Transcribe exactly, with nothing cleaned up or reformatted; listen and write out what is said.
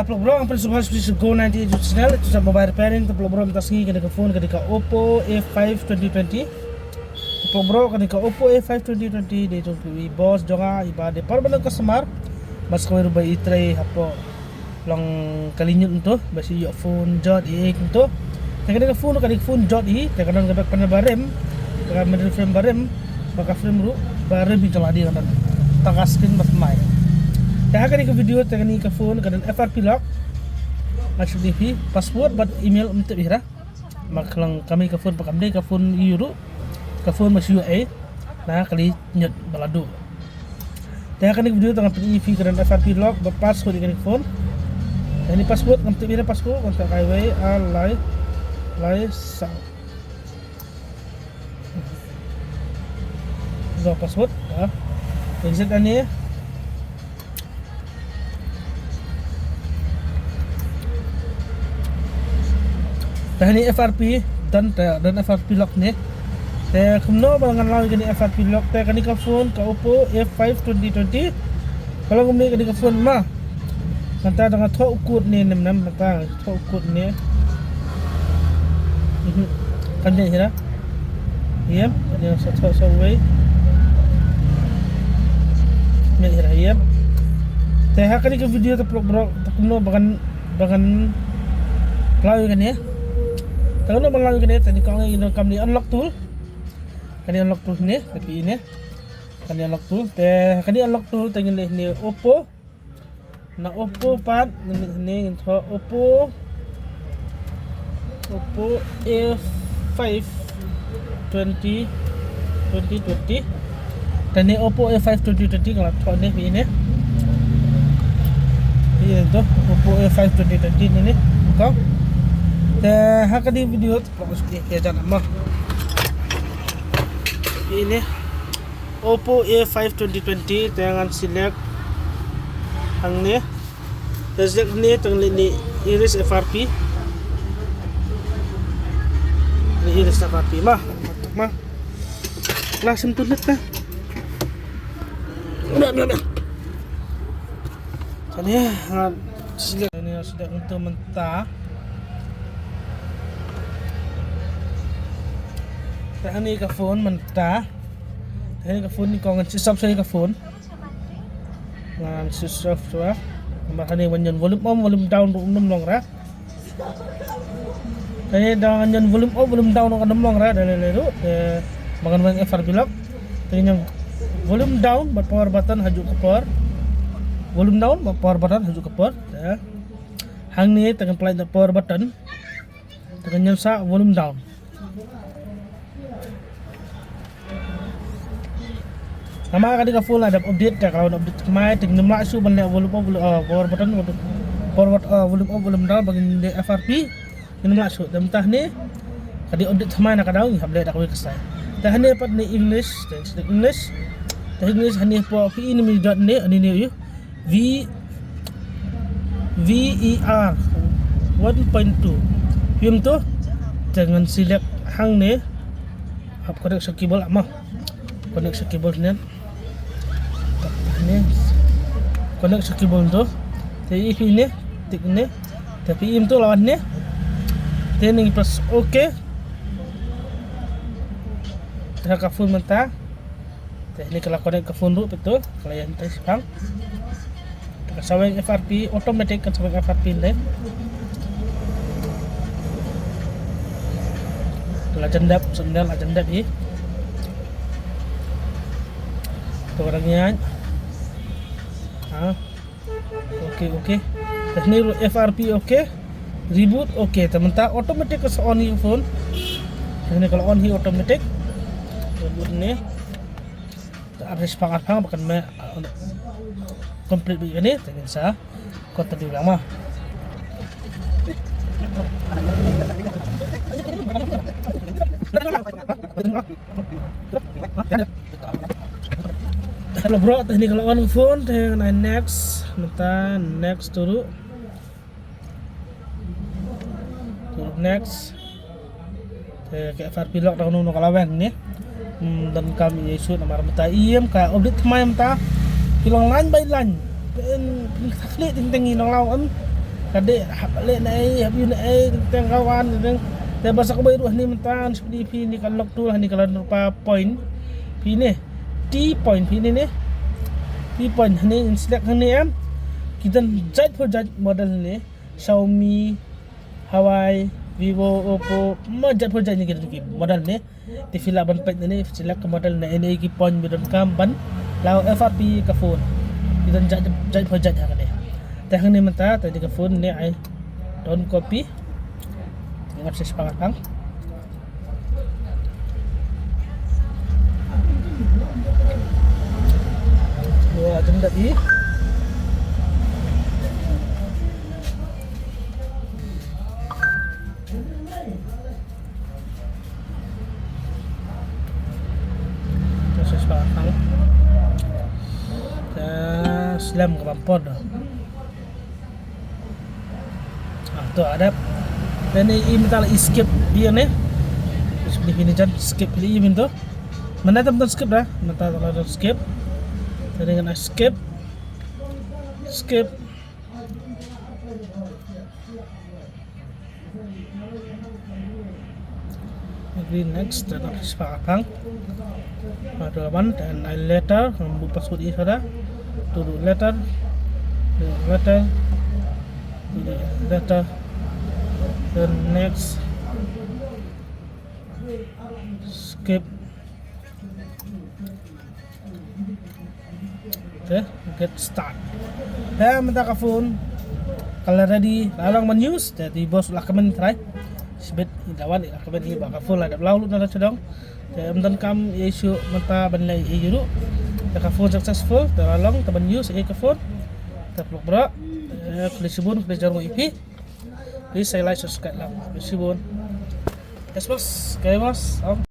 Paralok bro, ngam pynshong sha Go ninety-eight YouTube channel, ito sa mobile repairing. Paralok bro, mynta sngi kane ka phone kane ka Oppo A five twenty twenty. Paralok bro, kane ka Oppo A five twenty twenty dei jong i boss jong nga iba dei permanent customer. Bad sa kawei ruh ba i trei hapoh long kali ñiut mynta ba shi ïoh phone jot i ek mynta. Te kane ka phone, kane ka phone jot i, te ka don ka back panel ba rim, ka middle frame ba rim, ba ka frame ruh ba rim hi jong lade ka don. Te ka screen ba thymmai. Te ha kane ka video te kane ka phone ka don F R P lock. Nga shu dei phi password bad email ym tip hi ra. Ba ka long kane ka phone ba kam dei ka phone ïoh ruh, ka phone ba shu ïoh ei na kali ñiut ba la duh. Te ha kane ka video te ngan pyni ïa phi ka don F R P lock bad password ïa kane ka phone. Te kane password ngam tip ïa kane password, ngan sa kai wei ar lai lai saw. Zo password ha. Exit ane. Te hani F R P don, te don F R P lock ne. Te kumno ba ngan law ïa kane F R P lock, te kane ka phone ka Oppo A five twenty twenty. Ka long kumne kane ka phone ma. Mynta da nga thoh u code ne, nem nem mynta thoh u code ne. Mhm. Kan dei hi ra. Ïem, ïa sa thoh sa wei. Mih hi ra ïem. Te ha kane ka video te paralok bro, te kumno ba ngan, ba ngan law ïa kane. Te kumno ba ngan law ïa kane, te kane ka ong ïa kane ka unlock tool. Kane unlock tool ne, te phi ne. Kane unlock tool, te kane unlock tool te ngin leh ne Oppo. Na Oppo pat, ngin, ngin thoh Oppo, Oppo A five twenty, twenty twenty. Te ne Oppo A five twenty twenty, nga la thoh ne phi ne. Phi ne to, Oppo A five twenty twenty ne ne. Ko. Te ha kane video te paralok shu ïa jan ma. Phi ne. Oppo A five twenty twenty, te ngan select hangne. Te select hangne, te ngan leh ne erase F R P. Ne erase F R P ma. Ma. Lah sim tu net na. Udah, udah, udah. Te ne, ngan select, ne select untuk mynta. Te hani ka phone mynta. Te hani ka phone ni ko ngan switch off sa ka phone. Ngan switch off sa. Namar hani wan ñion volume up, volume down ruh ym long ra. Te da ñion volume up volume down ruh kam long ra, da lei lei ruh, te ba ngan weng F R P lock. Te ñion volume down bad power button ha juh ka por. Volume down bad power button ha juh ka por. Te hangne te ngan pynlait da power button. Te ngan ñion sa volume down. Namar ka dei ka phone la dep update, te ka la wan update thymmai, te ngim lah shuh ban leh volume up, volume, uh, power button, volume, power button, uh, volume up, volume down, ba ngin leh F R P, ngim lah shuh, te mynta hangne ka dei update thymmai na ka daw, ngi hap leh da kawei ka style. Te hangne pat ne English, te English, te English hangne phi i ne mi dot ne, hangne ne ïa. V, V E R one point two. Phi ym to, te ngan select hangne. Hap connect sha cable ama. Connect sha cable ne. Ne. Connect sha cable to. Te i phi ne, tik ne. Te phi ym to lawan ne. Te ngi press OK. Te ka phone mynta. Te hangne ka la connect ka phone ruh, peit to, ka la ïaid te shipang. Te kan sa weng F R P automatic, kan sa weng F R P ne. Ka la jan dep, sumdel la jan dep hi. To ka dang ïaid. Ha. Ok, ok. Te hangne ruh F R P ok. Reboot ok. Te mynta automatic ka sa on ïa ka phone. Te hangne ka la on hi automatic. Reboot ne. Te ar shipang ar phang ba kan mih, ah, complete beit kane. Te ngin sa continue lang ma. Hello bro, te hangne ka la on phone, te ngan ai next, mynta next to ruh. To next. Te ka F R P lock da kano kano ka la weng ne. Hmm, donkam ïa i sut namar mynta ïa ka update thymmai mynta. Ki long line by line. Pyn, pyn khleh teng teng i nong law em. Ka dei hap leh na ei, hap ïoh na ei, teng ka wan, teng. Te ba sa kawei ruh hangne mynta, shu phi hangne ka lock tool, hangne ka la don ruh point. Phi ne, T point phi ne ne. T point hangne, in select hangne em. Ki don jait pur jait model hangne. Xiaomi, Huawei, Vivo, Oppo, ma jait pur jait ne ki don ki model ne. Te phi lah ban peit nangne, phi select ka model ne, ne ki point ba donkam ban la F R P ka phone. Ki don jait, jait pur jait hangne. Te hangne mynta, te ka phone ne ai don copy. Ngan sa spah pang. Wa jam da i. Sa spah pang. Te slem ka bam pod. Ah, to, ada. Te ne i mynta la i skip ïa ne. Skip ïa ne jan, skip ïa i mynta. Mynta tam skip da. Mynta la skip. Te ne ngan skip. Skip. Agree, next, te ngan spah pang. Pada wan, then I letter, ngam buh password i sada. To do letter, do letter, do letter, then next, skip. Te, get start. Te mynta ka phone ka la ready, la long ban use, te i bos la comment try. Sbit i dawan i la comment hi ba ka phone la dep law lut na la chadong. Te ym donkam ïa issue mynta ban leh ïa ïa ruh. Te ka phone successful, te la long te ban use ïa ka phone. Te phlok bra. Te khublei shibun, khublei jarngoi ïa phi. Please share, like, subscribe lang. Khublei shibun. Yes boss, okay boss.